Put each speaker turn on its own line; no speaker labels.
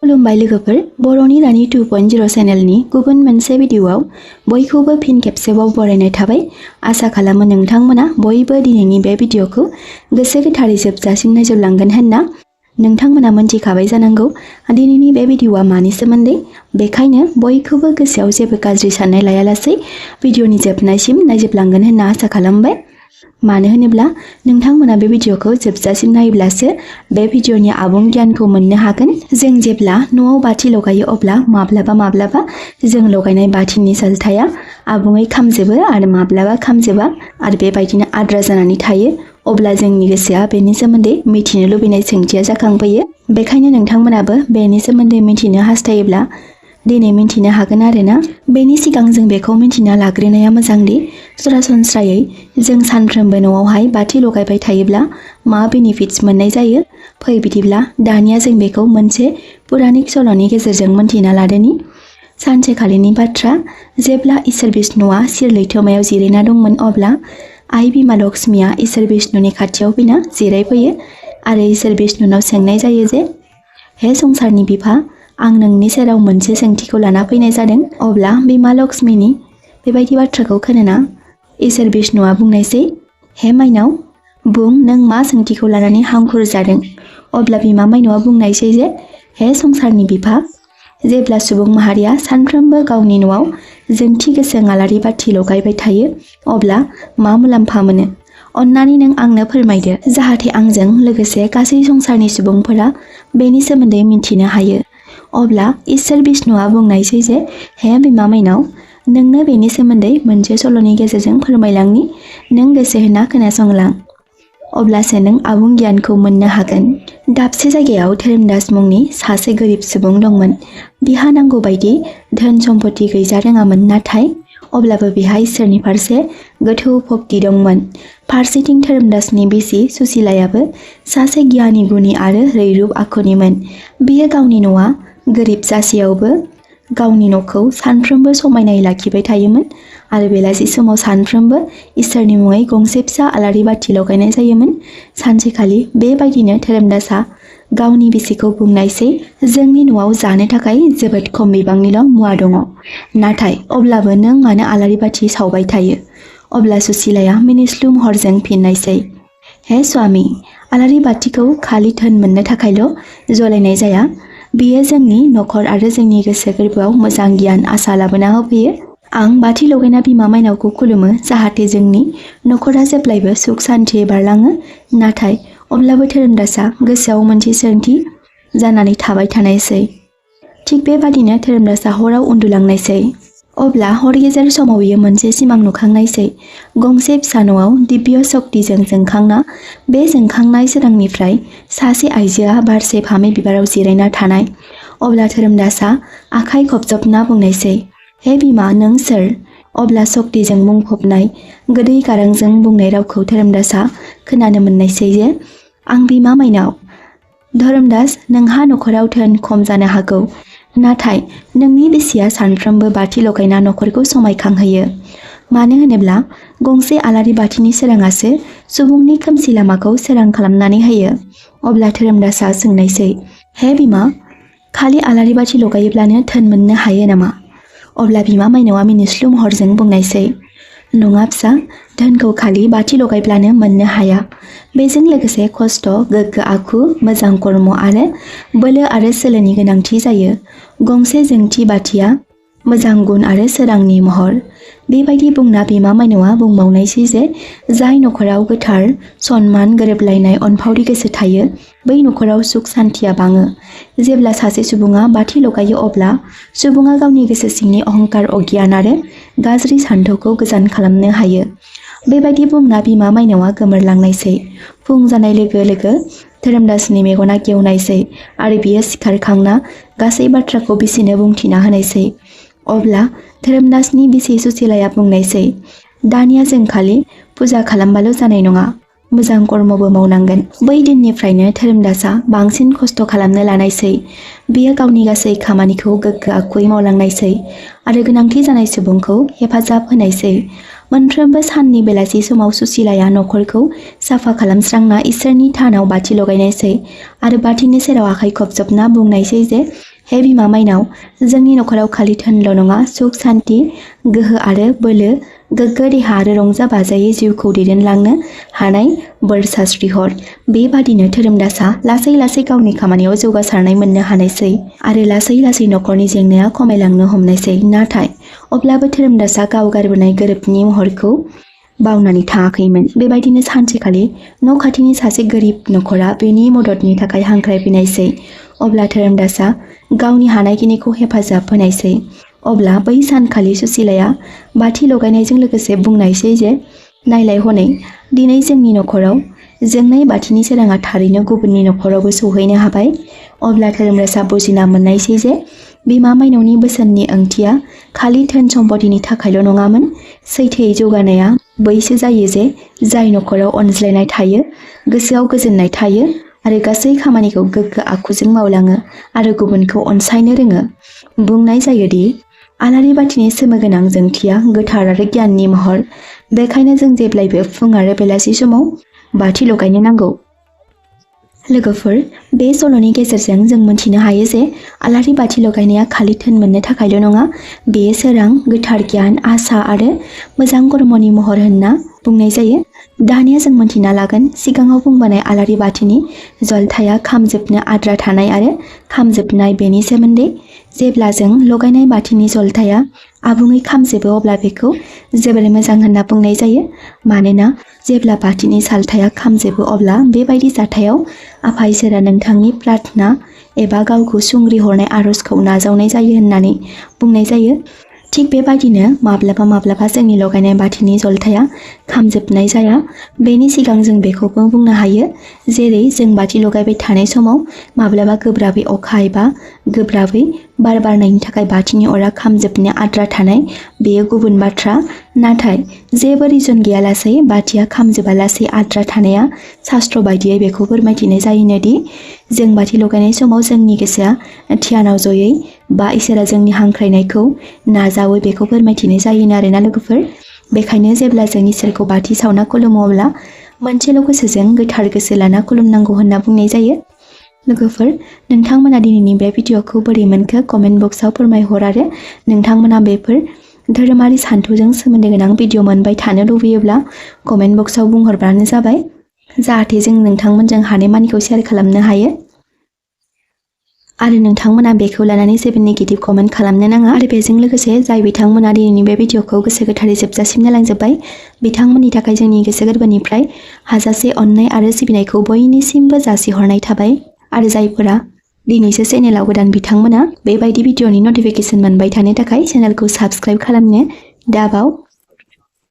खुलुमबाय लोगोफोर, बर'नि रानि 2.0 चेनेलनि गुबुन मोनसे भिडिअआव बयखौबो फिन खेबसेबाव बरायनाय थाबाय। आसा खालामो नोंथांमोना बयबो दिनैनि बे भिडिअखौ गोसो गोथारै जोबजासिम नायजोबलांगोन होनना। नोंथांमोना मोनथिखाबाय जानांगौ दिनैनि बे भिडिअआ मानि सोमोन्दै। बेखायनो बयखौबो गोसोआव जेबो गाज्रि साननाय लायालासै भिडिअनि जोबनायसिम नायजोबलांगोन होनना आसा खालामबाय। मानो होनोब्ला नोंथांमोना बे भिडिअखौ जोबजासिम नायोब्लासो बे भिडिअनि आबुं गियानखौ मोननो हागोन। जों जेब्ला न'आव बाथि लगायो अब्ला माब्लाबा जों लगायनाय बाथिनि सालथाया आबुङै खामजोबो आरो माब्लाबा खामजोबा आरो बेबायदिनो आद्रा जानानै थायो। अब्ला जोंनि गोसोआ बेनि सोमोन्दै मिथिनो लुबैनाय सोंथिया जाखांफैयो। बेखायनो नोंथांमोनाबो बेनि सोमोन्दै मिथिनो हास्थायोब्ला दिनै मिथिनो हागोन आरोना। बेनि सिगां जों बेखौ मिथिना लाग्रोनाया मोजांदि सरासनस्रायै जों सानफ्रोमबो न'आवहाय बाथि लगायबाय थायोब्ला मा बेनिफिट्स मोननाय जायो। फै बिदिब्ला दानिया जों बेखौ मोनसे पुरानिक सल'नि गेजेरजों मोनथिना लादोनि। सानसेखालिनि बाथ्रा, जेब्ला इसोर बिष्णुआ सिर लैथोमायाव जिरायना दंमोन अब्ला आइ बिमा लक्ष्मीया इसोर बिष्णुनि खाथियाव फैना जिरायफैयो आरो इसोर बिष्णुनाव सोंनाय जायो जे, हे संसारनि बिफा, आं नोंनि सेराव मोनसे सोंथिखौ लाना फैनाय जादों। अब्ला बिमा लक्ष्मीनि बेबायदि बाथ्राखौ खोनाना इसोर बिष्णुआ बुंनायसै, हे माइनाव, बुं नों मा सोंथिखौ लानानै हांखुर जादों। अब्ला बिमा माइनावआ बुंनायसै जे, हे संसारनि बिफा, जेब्ला सुबुं माहारिया सानफ्रोमबो गावनि न'आव जोंथि गोसों आलारि बाथि लगायबाय थायो अब्ला मा मुलाम्फा मोनो? अन्नानै नों आंनो फोरमायदो, जाहाथे आंजों लोगोसे गासै संसारनि सुबुंफोरा बेनि सोमोन्दै मिथिनो हायो। अब्ला इसोर बिष्णुआ बुंनायसै जे, हे बिमा माइनाव, नोंनो बेनि सोमोन्दै मोनसे सल'नि गेजेरजों फोरमायलांनि, नों गोसो होना खोनासंलां। अब्लासो नों आबुं गियानखौ मोननो हागोन। दाबसे जायगायाव धोरोमदास मुंनि सासे गोरिब सुबुं दंमोन। बिहा नांगौ बायदि धोन सम्पति गैजा रोङामोन, नाथाय अब्लाबो बिहा इसोरनि फारसे गोथौ भक्ति दंमोन। फारसेथिं धोरोमदासनि बिसि सुसिलायाबो सासे गियानि गुनि आरो रैरुब आखुनिमोन। बियो गावनि न'आ गोरिब जासेयावबो गावनि न'खौ सानफ्रोमबो समायनायै लाखिबाय थायोमोन आरो बेलासि समाव सानफ्रोमबो इसोरनि मुङै गंसे फिसा आलारि बाथि लगायनाय जायोमोन। सानसेखालि बेबायदिनो धोरोमदासआ गावनि बिसिखौ बुंनायसै, जोंनि न'आव जानो थाखाय जोबोद खम बिबांनिल' मुवा दङ, नाथाय अब्लाबो नों मानो आलारि बाथि सावबाय थायो? अब्ला सुसिलाया मिनिस्लु महरजों फिननायसै, हे स्वामी, आलारि बाथिखौ खालि धोन मोननो थाखायल' जलायनाय जाया, बियो जोंनि न'खर आरो जोंनि गोसो गोरबोआव मोजां गियान आसा लाबोना होफैयो। आं बाथि लगायना बिमा माइनावखौ खुलुमो जाहाथे जोंनि न'खरा जेब्लायबो सुख सान्थियै बारलाङो। नाथाय अब्लाबो धोरोमदासआ गोसोआव मोनसे सोंथि जानानै थाबाय थानायसै। थिग बेबादिनो धोरोमदासआ हराव उन्दुलांनायसै। अब्ला हर गेजेर समाव बियो मोनसे सिमां नुखांनायसै। गंसे फिसा न'आव दिव्य सक्तिजों जोंखांना बे जोंखांनाय सोरांनिफ्राय सासे आइजोआ बारसे फामे बिबाराव जिरायना थानाय। अब्ला धोरोमदासआ आखाइ खबजबना बुंनायसै, हे बिमा, नों सोर? अब्ला सक्तिजों बुंफबनाय गोदै गारांजों बुंनाय रावखौ धोरोमदासआ खोनानो मोननायसै जे, आं बिमा माइनाव। धोरोमदास, नोंहा न'खराव धोन खम जानो हागौ, नाथाय नोंनि बिसिया सानफ्रोमबो बाथि लगायना न'खरखौ समायखांहोयो। मानो होनोब्ला गंसे आलारि बाथिनि सोराङासो सुबुंनि खोमसि लामाखौ सोरां खालामनानै होयो। अब्ला धोरोमदासआ सोंनायसै, हे बिमा, खालि आलारि बाथि लगायोब्लानो धोन मोननो हायो नामा? अब्ला बिमा माइनावआ मिनिस्लु महरजों बुंनायसै, नङा फिसा, धोनखौ खालि बाथि लगायब्लानो मोननो हाया। बेजों लोगोसे खस्थ', गोग्गो आखु, मोजां कर्म आरो बोलो आरो सोलोनि गोनांथि जायो। गंसे जोंथि बाथिया मोजां गुन आरो सोरांनि महर। बेबायदि बुंना बिमा माइनावआ बुंबावनायसै जे, जाय न'खराव गोथार, सनमान, गोरोबलायनाय, अनफावरि गोसो थायो, बै न'खराव सुख सान्थिया बाङो। जेब्ला सासे सुबुङा बाथि लगायो अब्ला सुबुङा गावनि गोसो सिंनि अहंकार, अगियान आरो गाज्रि सानथौखौ गोजान खालामनो हायो। बेबायदि बुंना बिमा माइनावआ गोमोरलांनायसै। फुं जानाय लोगो लोगो धोरोमदासनि मेगना गेवनायसै आरो बियो सिखारखांना गासै बाथ्राखौ बिसिनो बुंथिना होनायसै। अब्ला धोरोमदासनि बिसि सुसिलाया बुंनायसै, दानिया जों खालि फुजा खालामबाल' जानाय नङा, मोजां कर्मबो मावनांगोन। बै दिननिफ्रायनो धोरोमदासआ बांसिन खस्थ' खालामनो लानायसै। बियो गावनि गासै खामानिखौ गोग्गो आखुयै मावलांनायसै आरो गोनांथि जानाय सुबुंखौ हेफाजाब होनायसै। मोनफ्रोमबो साननि बेलासि समाव सुसिलाया न'खरखौ साफा खालामस्रांना इसोरनि थानाव बाथि लगायनायसै आरो बाथिनि सेराव आखाइ खबजबना बुंनायसै जे, हे बिमा माइनाव, जोंनि नखराव खालि धोनल' नङा, सुख सान्ति, गोहो आरो बोलो, गोग्गो देहा आरो रंजा बाजायै जिउखौ दैदेनलांनो हानाय बोर सास्रि हर। बेबादिनो धोरोमदासा लासै लासै गावनि खामानियाव जौगासारनाय मोननो हानायसै आरो लासै लासै नखरनि जेंनाया खमायलांनो हमनायसै। नाथाय अब्लाबो धोरोमदासा गाव गारबोनाय गोरिबनि महरखौ बावनानै थाङाखैमोन। बेबायदिनो सानसेखालि न' खाथिनि सासे गोरिब नखरा बेनि मददनि थाखाय हांख्रायफैनायसै। अब्ला धोरोमदासा गावनि हानायखिनिखौ हेफाजाब होनायसै। अब्ला बै सानखालि सुसिलाया बाथि लगायनायजों लोगोसे बुंनायसै जे नायलाय हनै दिनै जोंनि नखराव जोंनाय बाथिनि सोराङा थारैनो गुबुननि नखरावबो सौहैनो हाबाय। अब्ला धोरोमदासा बुजिना मोननायसै जे बिमा माइनावनि बोसोननि ओंथिया खालि धोन सम्पतिनि थाखायल' नङामोन। सैथोयै जौगानाया बैसो जायो जे जाय नखराव अनज्लायनाय थायो, गोसोआव गोजोननाय थायो आरो गासै खामानिखौ गोग्गो आखुजों मावलाङो आरो गुबुनखौ अनसायनो रोङो। बुंनाय जायोदि आलारि बाथिनि सोमोगोनां जोंथिया गोथार आरो गियाननि महर। बेखायनो जों जेब्लायबो फुं आरो बेलासि समाव बाथि लगायनो नांगौ। लोगोफोर, बे सल'नि गेजेरजों जों मोनथिनो हायो जे आलारि बाथि लगायनाया खालि धोन मोननो थाखायल' नङा, बेयो सोरां, गोथार गियान, आसा आरो मोजां कर्मनि महर होनना बुंनाय जायो। दानिया जों मोनथिना लागोन सिगाङाव बुंबोनाय आलारि बाथिनि जलथाया खामजोबनो आद्रा थानाय आरो खामजोबनाय बेनि सोमोन्दै। जेब्ला जों लगायनाय बाथिनि जलथाया आबुङै खामजोबो अब्ला बेखौ जोबोर मोजां होनना बुंनाय जायो। मानोना जेब्ला बाथिनि सालथाया खामजोबो अब्ला बेबायदि जाथायाव आफा इसोरा नोंथांनि प्रार्थना एबा गावखौ सुंग्रि हरनाय आरजखौ नाजावनाय जायो होननानै बुंनाय जायो। थिग बेबायदिनो माब्लाबा माब्लाबा जोंनि लगायनाय बाथिनि जलथाया खामजोबनाय जाया। बेनि सिगां जों बेखौबो बुंनो हायो जेरै जों बाथि लगायबाय थानाय समाव माब्लाबा गोब्राबै अखा एबा गोब्राबै बार बारनायनि थाखाय बाथिनि अरा खामजोबनो आद्रा थानाय, बेयो गुबुन बाथ्रा। नाथाय जेबो रिजन गैयालासै बाथिया खामजोबालासै आद्रा थानाया शास्त्र बायदियै बेखौ फोरमायथिनाय जायोनोदि जों बाथि लगायनाय समाव जोंनि गोसोआ ध्यानाव जयै बा इसोरा जोंनि हांख्रायनायखौ नाजावो बेखौ फोरमायथिनाय जायोनो आरोना लोगोफोर। बेखायनो जेब्ला जों इसोरखौ बाथि सावना खुलुमो अब्ला मोनसेल' गोसोजों गोथार गोसो लाना खुलुमनांगौ होनना बुंनाय जायो। लोगोफोर, नोंथांमोना दिनैनि बे भिडिअ'खौ बोरै मोनखो कमेन्ट बक्सआव फोरमायहर आरो नोंथांमोना बेफोर धोरोमारि सान्थौजों सोमोन्दो गोनां भिडिअ मोनबाय थानो लुबैयोब्ला कमेन्ट बक्सआव बुंहरबानो जाबाय, जाहाथे जों नोंथांमोनजों हानायमानिखौ शेयार खालामनो हायो। आरो नोंथांमोना बेखौ लानानै जेबो नेगेटिभ कमेन्ट खालामनो नाङा। आरो बेजों लोगोसे जाय बिथांमोना दिनैनि बे भिडिअ'खौ गोसो गोथारै जोबजासिम नायलांजोब्बाय, बिथांमोननि थाखाय जोंनि गोसो गोरबोनिफ्राय हाजासे अननाय आरो सिबिनायखौ बयनिसिमबो जासिहरनाय थाबाय। आरो जायफोरा दिनैसो चेनेलाव गोदान बिथांमोना बेबायदि भिडिअ'नि नटिफिकेसन मोनबाय थानो थाखाय चेनेलखौ साबस्क्राइब खालामनो दाबाव।